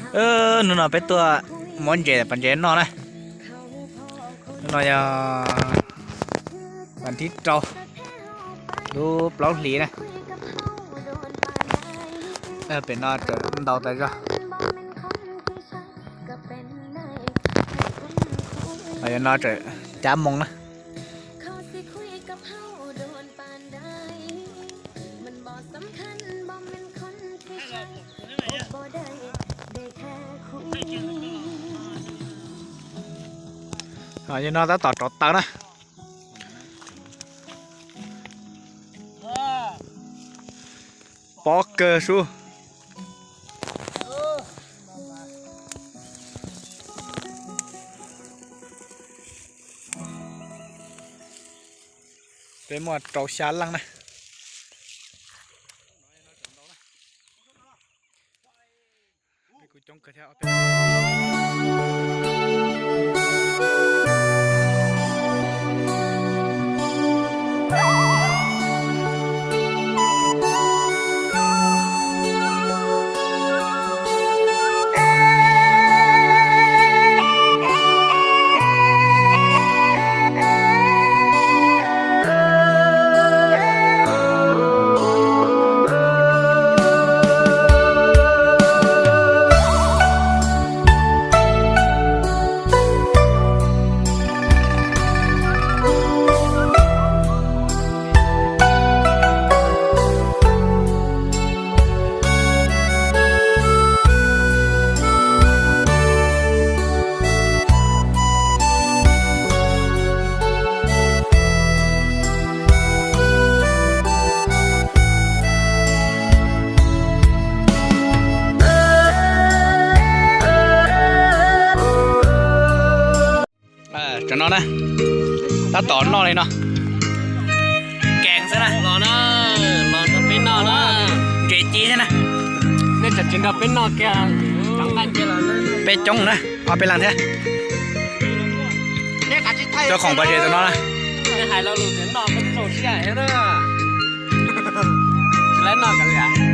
Hnub no peb tuaj muab ntses pov ntses noj na. Hnub no yog vas thib rau lub plaub hlis na. Pem no tseem ntau tas zog. Yog no tseem cab moo na. Yog no tab tom rauv taws na. Pob kawg sub. Peb muaj rau xya leej na. Tam no na, tab tom noj li no. Kees xwb na, los na, los nrog peb noj na. Ntses ci thiab na. Nej tsis nrog peb noj kiag, peb coob na, ob peb leeg thiab. Cov khoom pov zes tus no na. Nej hais lo lus tias noj peb tsis zoo siab thiab na. Tsis lawv noj kav liam.